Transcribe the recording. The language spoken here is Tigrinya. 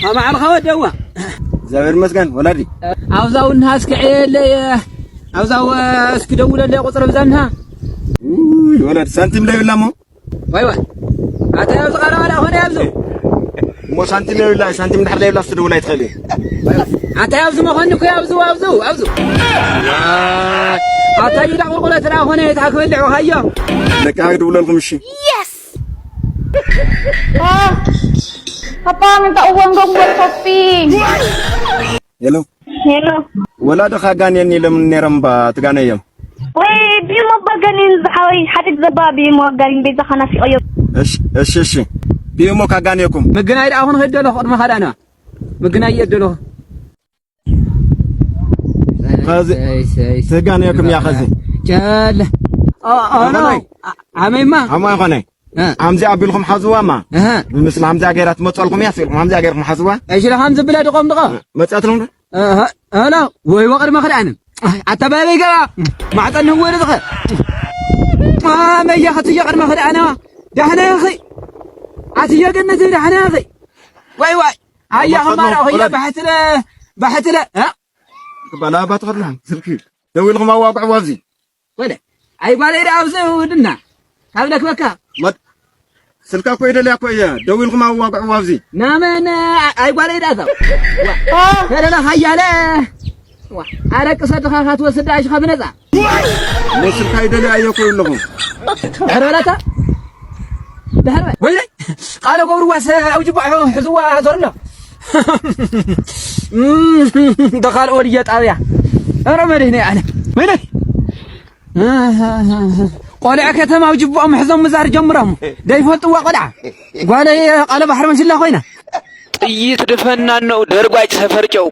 ኣማዕርኻ ወደዋ። እግዚኣብሔር ይመስገን ወላዲ። ኣብዛው እንሃ እስኪ ዕየለይ፣ ኣብዛው እስኪ ደውለለይ ቁፅሪ ብዛ እንሃ። ውይ ወላዲ ሳንቲም ዶ ይብላ እሞ? ዋይ ዋይ። ኣታ ኣብዚ ቀረባ ዳ ኾነ ኣብዚ። እሞ ሳንቲም የብላ፣ ሳንቲም ድሕር ዘይብላ ክትደውል ኣይትኽእል እዩ። ኣታ ኣብዚ መኾኒ እኮ ኣብዚ፣ ኣብዚ፣ ኣብዚ። ኣታ ይዳ ቁልቁለት ዳ ኾነ እታ ክበልዑ ሃዮ። ደቂ ሃግ ደውለልኩም እሺ። ኣባ ምንታ እወን ጎንጎል ኮፊ። ሄሎ ሄሎ። ወላ ዶ ካጋንየኒ ኢሎም ነይሮም ባ ትጋነዮም። ወይ ቢሞ ባጋኒን ዝሓወይ ሓደ ዘባ ቢሞ ኣጋኒን ቤዛ ኻናፊ ቆዮ። እሺ እሺ እሺ። ቢሞ ካጋንየኩም። ምግናይ ደኣ ኹን ኸደሎ ቅድመ ኻዳና። ምግናይ የደሎ። ኸዚ ትጋነየኩም ያ ኸዚ። ጨለ። ኦ ኦ ኖ። ኣመይማ። ኣማ ይኾነ። እ። ኣምዚ ኣቢልኩም ሓዝዋማ። እህ። ብምስሊ ኣምዚ ኣገይራ ትመጸልኩም እያ፣ ስኢልኩም ኣምዚ ኣገይርኩም ሓዝዋ። እሺ፣ ለኻም ዝብለ ድቆም ድቆ። መጻትሎም ዶ? እህ፣ እህ፣ ኖ። ወይ ወቕድ መኽዳን። ኣታ ባበይ ገባ። ማዕጠን ህወር ዝኸ። ኣመየ ኸትየ ቅድመ ኽዳነዋ። ዳሕና ኢኺ። ኣትየ ገነት ዳሕና ኢኺ። ዋይ፣ ዋይ። ኣያ ኸማራ ኾያ ባሕትለ፣ ባሕትለ። እ? ባላ ኣባ ተኸድና ስልኪ ደዊልኩም ኣዋግዕዋ ኣብዚ። ወለ፣ ኣይ ጓለይ ደኣ ኣብዚ ውድና ካብ ለክበካ። መድ-፣ ስልካ እኮ ይደልያ እኮ እየ። ደዊልኩም ኣዋግዕዋ ኣብዚ። ናመን ኣይ ጓለይ ደኣ እዛ። ዋ፣ ከለላ ሃያለ። ዋ፣ ኣረቂ ሰድኻ ካትወስድ ኣሽኻ ብነጻ። እሞ ስልካ ይደልያ እየ እኮ ይብለኹም። ድሕር በላታ። ድሕር በል። ወይለይ፣ ቃለ ገብርዋስ ኣብ ጅባሑ ሕዝዋ ዞርሎ። ደኻል ኦድየ ጣብያ። ኧረ መድህኒ ኣለ። ወይለይ። ቆልዑ ከተማ ኣብ ጅብኦም ሕዞም ምዛር ጀምሮም። ደይፈልጥዋ ቆልዓ። ጓለይ ቃለ ባሕሪ መሲላ ኮይና። ጥይት ድፈናን ነው ደርጓጭ ሰፈር ጨው።